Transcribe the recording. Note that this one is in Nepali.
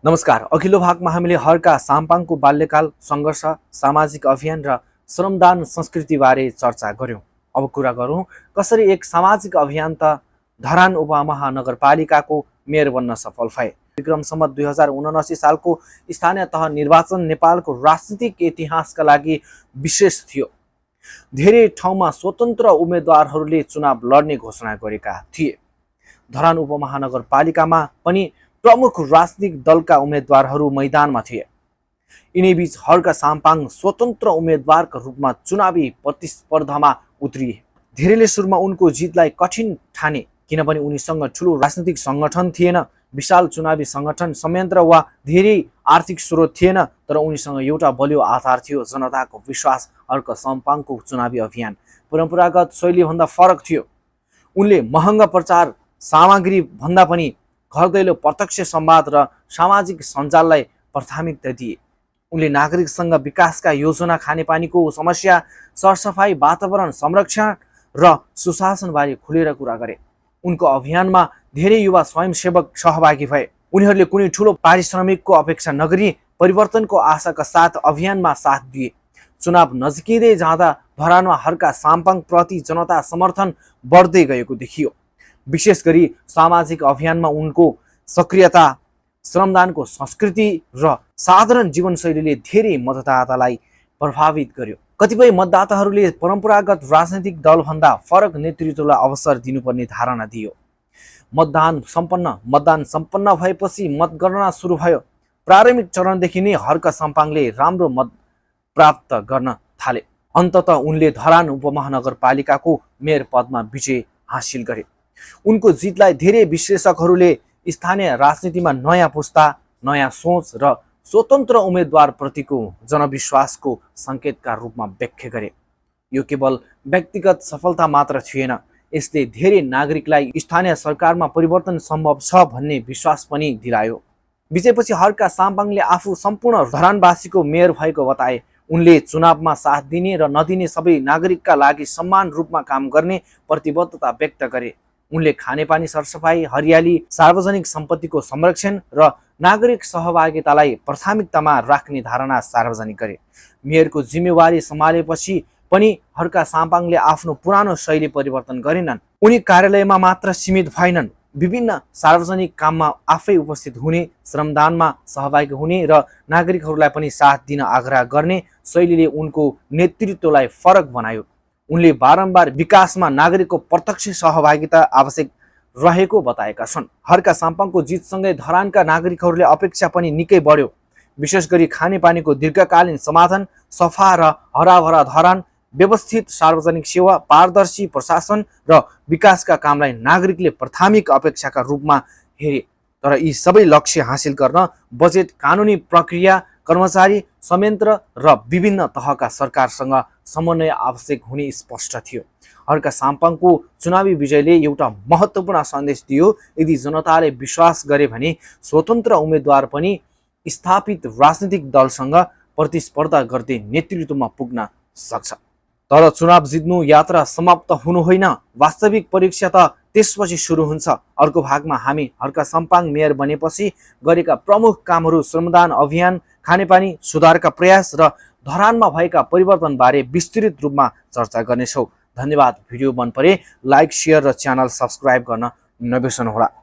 नमस्कार। अघिल्लो भागमा हामीले हर्का साम्पाङको बाल्यकाल सङ्घर्ष, सामाजिक अभियान र श्रमदान संस्कृतिबारे चर्चा गऱ्यौँ। अब कुरा गरौँ कसरी एक सामाजिक अभियन्ता धरान उपमहानगरपालिकाको मेयर बन्न सफल भए। विक्रम सम्वत 2079 सालको स्थानीय तह निर्वाचन नेपालको राजनीतिक इतिहासका लागि विशेष थियो। धेरै ठाउँमा स्वतन्त्र उम्मेदवारहरूले चुनाव लड्ने घोषणा गरेका थिए। धरान उपमहानगरपालिकामा पनि प्रमुख राजनीतिक दलका उम्मेदवारहरू मैदानमा थिए। यिनीबीच हर्का साम्पाङ स्वतन्त्र उम्मेदवारका रूपमा चुनावी प्रतिस्पर्धामा उत्रिए। धेरैले सुरुमा उनको जितलाई कठिन ठाने, किनभने उनीसँग ठुलो राजनीतिक सङ्गठन थिएन, विशाल चुनावी सङ्गठन संयन्त्र वा धेरै आर्थिक स्रोत थिएन। तर उनीसँग एउटा बलियो आधार थियो, जनताको विश्वास। हर्का साम्पाङको चुनावी अभियान परम्परागत शैलीभन्दा फरक थियो। उनले महँगा प्रचार सामग्री भन्दा पनि घर दैलो प्रत्यक्ष संवाद र सामाजिक सञ्जाललाई प्राथमिकता दिए। उनले नागरिकसँग विकासका योजना, खानेपानीको समस्या, सरसफाई, वातावरण संरक्षण र सुशासनबारे खुलेर कुरा गरे। उनको अभियानमा धेरै युवा स्वयंसेवक सहभागी भए। उनीहरूले कुनै ठुलो पारिश्रमिकको अपेक्षा नगरी परिवर्तनको आशाका साथ अभियानमा साथ दिए। चुनाव नजिकिँदै जाँदा धरानमा हर्का साम्पाङ प्रति जनता समर्थन बढ्दै गएको देखियो। विशेष गरी सामाजिक अभियानमा उनको सक्रियता, श्रमदानको संस्कृति र साधारण जीवनशैलीले धेरै मतदातालाई प्रभावित गर्यो। कतिपय मतदाताहरूले परम्परागत राजनीतिक दलभन्दा फरक नेतृत्वलाई अवसर दिनुपर्ने धारणा दियो। मतदान सम्पन्न भएपछि मतगणना सुरु भयो। प्रारम्भिक चरणदेखि नै हर्का साम्पाङले राम्रो मत प्राप्त गर्न थाले। अन्ततः उनले धरान उपमहानगरपालिकाको मेयर पदमा विजय हासिल गरे। उनको जितलाई धेरै विश्लेषकहरूले स्थानीय राजनीतिमा नयाँ पुस्ता, नयाँ सोच र स्वतन्त्र उम्मेदवार प्रतिको जनविश्वासको सङ्केतका रूपमा व्याख्या गरे। यो केवल व्यक्तिगत सफलता मात्र थिएन, यसले धेरै नागरिकलाई स्थानीय सरकारमा परिवर्तन सम्भव छ भन्ने विश्वास पनि दिलायो। विजयपछि हर्का साम्पाङले आफू सम्पूर्ण धरानवासीको मेयर भएको बताए। उनले चुनावमा साथ दिने र नदिने सबै नागरिकका लागि समान रूपमा काम गर्ने प्रतिबद्धता व्यक्त गरे। उनले खानेपानी, सरसफाई, हरियाली, सार्वजनिक सम्पत्तिको संरक्षण र नागरिक सहभागितालाई प्राथमिकतामा राख्ने धारणा सार्वजनिक गरे। मेयरको जिम्मेवारी सम्हालेपछि पनि हर्का साम्पाङले आफ्नो पुरानो शैली परिवर्तन गरेनन्। उनी कार्यालयमा मात्र सीमित भएनन्, विभिन्न सार्वजनिक काममा आफै उपस्थित हुने, श्रमदानमा सहभागी हुने र नागरिकहरूलाई पनि साथ दिन आग्रह गर्ने शैलीले उनको नेतृत्वलाई फरक बनायो। उनले बारम्बार विकासमा नागरिकको प्रत्यक्ष सहभागिता आवश्यक रहेको बताएका छन्। हर्का साम्पाङको जितसँगै धरानका नागरिकहरूले अपेक्षा पनि निकै बढ्यो। विशेष गरी खानेपानीको दीर्घकालीन समाधान, सफा र हराभरा धरान, व्यवस्थित सार्वजनिक सेवा, पारदर्शी प्रशासन र विकासका कामलाई नागरिकले प्राथमिक अपेक्षाका रूपमा हेरे। तर यी सबै लक्ष्य हासिल गर्न बजेट, कानुनी प्रक्रिया, कर्मचारी, संयन्त्र र विभिन्न तहका सरकारसँग समन्वय आवश्यक हुने स्पष्ट थियो। हर्का साम्पाङको चुनावी विजयले एउटा महत्त्वपूर्ण सन्देश दियो। यदि जनताले विश्वास गरे भने स्वतन्त्र उम्मेदवार पनि स्थापित राजनीतिक दलसँग प्रतिस्पर्धा गर्दै नेतृत्वमा पुग्न सक्छ। तर चुनाव जित्नु यात्रा समाप्त हुनु होइन, वास्तविक परीक्षा त त्यसपछि सुरु हुन्छ। अर्को भागमा हामी हर्का साम्पाङ मेयर बनेपछि गरेका प्रमुख कामहरू, श्रमदान अभियान, खानेपानी सुधारका प्रयास र धरानमा भएका परिवर्तनबारे विस्तृत रूपमा चर्चा गर्नेछौँ। धन्यवाद। भिडियो मन परे लाइक, सेयर र च्यानल सब्सक्राइब गर्न नबिर्सनुहोला।